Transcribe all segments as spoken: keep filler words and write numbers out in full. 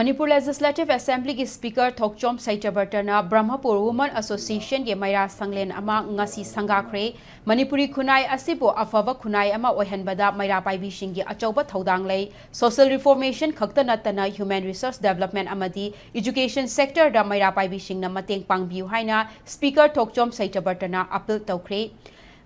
Manipur legislative ꯑꯦꯁꯦꯝꯕ꯭ꯂꯤꯒꯤ speaker ꯊꯣꯛꯆꯣꯝ ꯁꯩꯇ꯭ꯌꯕ꯭ꯔꯇꯅ Brahmapur woman ꯑꯦꯁꯣꯁꯤꯌꯦꯁꯟꯒꯤ ꯃꯩꯔꯥ ꯁꯪꯂꯦꯟ ꯑꯃ ꯉꯁꯤ ꯁꯪꯒꯥꯈ꯭ꯔꯦ꯫ ꯃꯅꯤꯄꯨꯔꯤ ꯈꯨꯟꯅꯥꯏ ꯑꯁꯤꯕꯨ ꯑꯐꯕ ꯈꯨꯟꯅꯥꯏ ꯑꯃ ꯑꯣꯏꯍꯟꯕꯗ ꯃꯩꯔꯥ ꯄꯥꯏꯕꯤꯁꯤꯡꯒꯤ ꯑꯆꯧꯕ ꯊꯧꯗꯥꯡ ꯂꯩ꯫ ꯁꯣꯁꯤꯌꯦꯜ ꯔꯤꯐꯣꯔꯃꯦꯁꯟ ꯈꯛꯇ ꯅꯠꯇꯅ ꯍ꯭ꯌꯨꯃꯦꯟ ꯔꯤꯁꯣꯔꯁ ꯗꯦꯕꯂꯞꯃꯦꯟ ꯑꯃꯗꯤ ꯏꯖꯨꯀꯦꯁꯟ ꯁꯦꯛꯇꯔꯗ ꯃꯩꯔꯥ ꯄꯥꯏꯕꯤꯁꯤꯡꯅ ꯃꯇꯦꯡ ꯄꯥꯡꯕꯤꯌꯨ ꯍꯥꯏꯅ ꯁ꯭ꯄꯤꯀꯔ ꯊꯣꯛꯆꯣꯝ ꯁꯩꯇ꯭ꯌꯕ꯭ꯔꯇꯅ ꯑꯄꯤꯜ ꯇꯧꯈ꯭ꯔꯦ꯫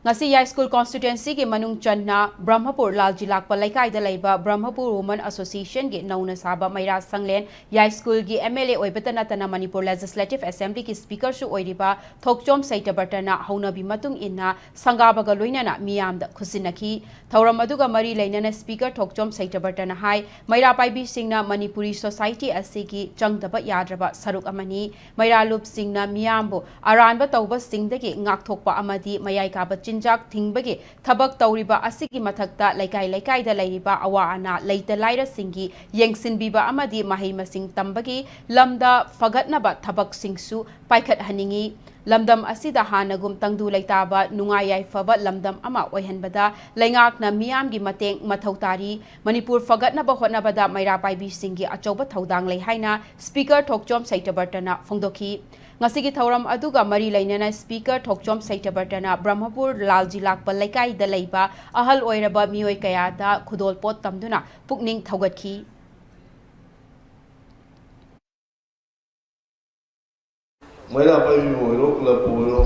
ꯉꯁꯤ ꯌꯥꯏꯁ꯭ꯀꯨꯜ ꯀꯣꯟꯁꯇꯤꯇ꯭ꯋꯦꯟꯁꯤꯒꯤ ꯃꯅꯨꯡ ꯆꯟꯅ ꯕ꯭ꯔꯍꯃꯄꯨꯔ ꯂꯥꯜꯖꯤ ꯂꯥꯛꯄ ꯂꯩꯀꯥꯏꯗ ꯂꯩꯕ ꯕ꯭ꯔꯍꯃꯄꯨꯔ ꯋꯨꯃꯟ ꯑꯦꯁꯣꯁꯤꯌꯦꯁꯟꯒꯤ ꯅꯧꯅ ꯁꯥꯕ ꯃꯩꯔꯥ ꯁꯪꯂꯦꯟ ꯌꯥꯏꯁ꯭ꯀꯨꯜꯒꯤ ꯑꯦꯝ ꯑꯦꯜ ꯑꯦ ꯑꯣꯏꯕꯇ ꯅꯠꯇꯅ ꯃꯅꯤꯄꯨꯔ ꯂꯦꯖꯤꯁꯂꯦꯇꯤꯚ ꯑꯦꯁꯦꯝꯕ꯭ꯂꯤꯒꯤ ꯁ꯭ꯄꯤꯀꯔꯁꯨ ꯑꯣꯏꯔꯤꯕ ꯊꯣꯛꯆꯣꯝ ꯁꯩꯇ꯭ꯌꯕ꯭ꯔꯇꯅ ꯍꯧꯅꯕꯤ ꯃꯇꯨꯡ ꯏꯟꯅ ꯁꯪꯒꯥꯕꯒ ꯂꯣꯏꯅꯅ ꯃꯤꯌꯥꯝꯗ ꯈꯨꯠꯁꯤꯟꯅꯈꯤ꯫ ꯊꯧꯔꯝ ꯑꯗꯨꯒ ꯃꯔꯤ ꯂꯩꯅꯅ ꯁ꯭ꯄꯤꯀꯔ ꯊꯣꯛꯆꯣꯝ ꯁꯩꯇ꯭ꯌꯕ꯭ꯔꯇꯅ ꯍꯥꯏ, ꯃꯩꯔꯥ ꯄꯥꯏꯕꯤꯁꯤꯡꯅ ꯃꯅꯤꯄꯨꯔꯤ ꯁꯣꯁꯥꯏꯇꯤ ꯑꯁꯤꯒꯤ ꯆꯪꯗꯕ ꯌꯥꯗ꯭ꯔꯕ ꯁꯔꯨꯛ ꯑꯃꯅꯤ꯫ ꯃꯩꯔꯥ ꯂꯨꯞꯁꯤꯡꯅ ꯃꯤꯌꯥꯝꯕꯨ ꯑꯔꯥꯟꯕ ꯇꯧꯕꯁꯤꯡꯗꯒꯤ ꯉꯥꯛꯊꯣꯛꯄ ꯑꯃꯗꯤ ꯃꯌꯥꯏ ꯀꯥꯕ ꯆꯤꯟꯖꯥꯛ ꯊꯤꯡꯕꯒꯤ ꯊꯕꯛ ꯇꯧꯔꯤꯕ ꯑꯁꯤꯒꯤ ꯃꯊꯛꯇ ꯂꯩꯀꯥꯏ ꯂꯩꯀꯥꯏꯗ ꯂꯩꯔꯤꯕ ꯑꯋꯥ ꯑꯅꯥ ꯂꯩꯇ ꯂꯥꯏꯔꯁꯤꯡꯒꯤ ꯌꯦꯡꯁꯤꯟꯕꯤꯕ ꯑꯃꯗꯤ ꯃꯍꯩ ꯃꯁꯤꯡ ꯇꯝꯕꯒꯤ ꯂꯝꯗ ꯐꯒꯠꯅꯕ ꯊꯕꯛꯁꯤꯡꯁꯨ ꯄꯥꯏꯈꯠꯍꯟꯅꯤꯡꯏ꯫ ꯂꯝꯗꯝ ꯑꯁꯤꯗ ꯍꯥꯟꯅꯒꯨꯝ ꯇꯪꯗꯨ ꯂꯩꯇꯥꯕ, ꯅꯨꯡꯉꯥꯏ ꯌꯥꯏꯐꯕ ꯂꯝꯗꯝ ꯑꯃ ꯑꯣꯏꯍꯟꯕꯗ ꯂꯩꯉꯥꯛꯅ ꯃꯤꯌꯥꯝꯒꯤ ꯃꯇꯦꯡ ꯃꯊꯧ ꯇꯥꯔꯤ꯫ ꯃꯅꯤꯄꯨꯔ ꯐꯒꯠꯅꯕ ꯍꯣꯠꯅꯕꯗ ꯃꯩꯔꯥ ꯄꯥꯏꯕꯤꯁꯤꯡꯒꯤ ꯑꯆꯧꯕ ꯊꯧꯗꯥꯡ ꯂꯩ ꯍꯥꯏꯅ ꯁ꯭ꯄꯤꯀꯔ ꯊꯣꯛꯆꯣꯝ ꯁꯩꯇ꯭ꯌꯕ꯭ꯔꯇꯅ ꯐꯣꯡꯗꯣꯛꯈꯤ꯫ ꯉꯁꯤꯒꯤ ꯊꯧꯔꯝ ꯑꯗꯨꯒ ꯃꯔꯤ ꯂꯩꯅꯅ ꯁ꯭ꯄꯤꯀꯔ ꯊꯣꯛꯆꯣꯝ ꯁꯩꯇ꯭ꯌꯕ꯭ꯔꯇꯅ ꯕ꯭ꯔꯍꯃꯄꯨꯔ ꯂꯥꯜꯖꯤ ꯂꯥꯛꯄ ꯂꯩꯀꯥꯏꯗ ꯂꯩꯕ ꯑꯍꯜ ꯑꯣꯏꯔꯕ ꯃꯤꯑꯣꯏ ꯀꯌꯥꯗ ꯈꯨꯗꯣꯜꯄꯣꯠ ꯇꯝꯗꯨꯅ ꯄꯨꯛꯅꯤꯡ ꯊꯧꯒꯠꯈꯤ꯫ ꯃꯩꯔꯥ ꯄꯥꯏꯕꯤꯕꯨ ꯑꯣꯏꯔꯣ, ꯀ꯭ꯂꯕꯄꯨ ꯑꯣꯏꯔꯣ,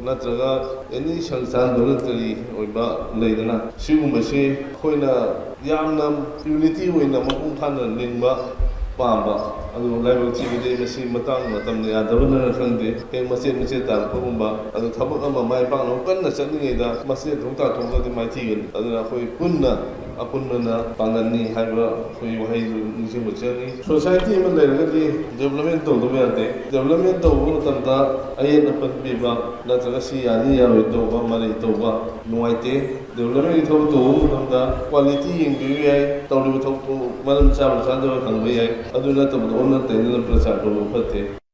ꯅꯠꯇ꯭ꯔꯒ ꯑꯦꯅꯤ ꯁꯪꯁꯊꯥꯟ ꯚꯣꯂꯨꯟꯇꯔꯤ ꯑꯣꯏꯕ ꯂꯩꯗꯅ, ꯁꯤꯒꯨꯝꯕꯁꯤ ꯑꯩꯈꯣꯏꯅ ꯌꯥꯝꯅ ꯌꯨꯅꯤꯇꯤ ꯑꯣꯏꯅ ꯃꯄꯨꯡ ꯐꯥꯅ ꯂꯤꯡꯕ ꯄꯥꯝꯕ꯫ ꯑꯗꯨ ꯂꯥꯏꯕꯛ ꯊꯤꯕꯗꯤ ꯃꯁꯤ ꯃꯇꯥꯡ ꯃꯇꯝꯅ ꯌꯥꯗꯕꯅꯔ ꯈꯪꯗꯦ, ꯍꯦꯛ ꯃꯆꯦꯠ ꯃꯆꯦꯠ ꯇꯥꯔꯛꯄꯒꯨꯝꯕ꯫ ꯑꯗꯨ ꯊꯕꯛ ꯑꯃ ꯃꯥꯏ ꯄꯥꯛꯅꯕ ꯀꯟꯅ ꯆꯠꯂꯤꯉꯩꯗ ꯃꯆꯦꯠ ꯑꯃ ꯇꯥꯊꯣꯛꯂꯒꯗꯤ ꯃꯥꯏꯊꯤꯒꯅꯤ꯫ ꯑꯗꯨꯅ ꯑꯩꯈꯣꯏ ꯄꯨꯟꯅ ꯑꯄꯨꯟꯕꯅ ꯄꯥꯡꯒꯜꯅꯤ ꯍꯥꯏꯕ ꯑꯩꯈꯣꯏꯒꯤ ꯋꯥꯍꯩꯗꯨ ꯅꯤꯡꯁꯤꯡꯕ ꯆꯪꯉꯤ꯫ ꯁꯣꯁꯥꯏꯇꯤ ꯑꯃ ꯂꯩꯔꯒꯗꯤ ꯗꯦꯕꯂꯞꯃꯦꯟ ꯇꯧꯗꯕ ꯌꯥꯗꯦ꯫ ꯗꯦꯕꯂꯞꯃꯦꯟ ꯇꯧꯕ ꯃꯇꯝꯗ ꯑꯌꯦꯠ ꯑꯄꯟ ꯄꯤꯕ ꯅꯠꯇ꯭ꯔꯒ ꯁꯤ ꯌꯥꯅꯤ ꯌꯥꯔꯣꯏ ꯇꯧꯕ, ꯃꯔꯩ ꯇꯧꯕ ꯅꯨꯡꯉꯥꯏꯇꯦ꯫ ꯗꯦꯕꯂꯞꯃꯦꯟꯒꯤ ꯊꯕꯛ ꯇꯧꯕ ꯃꯇꯝꯗ ꯀ꯭ꯋꯥꯂꯤꯇꯤ ꯌꯦꯡꯕꯤꯕ ꯌꯥꯏ, ꯇꯧꯔꯤꯕ ꯊꯕꯛꯇꯨ ꯃꯔꯝ ꯆꯥꯕ ꯆꯥꯗꯕ ꯍꯪꯕ ꯌꯥꯏ꯫ ꯑꯗꯨ ꯅꯠꯇꯕꯗ ꯑꯣꯟꯅ ꯇꯩꯅꯅ ꯄ꯭ꯔꯆꯥꯔ ꯇꯧꯕ ꯐꯠꯇꯦ꯫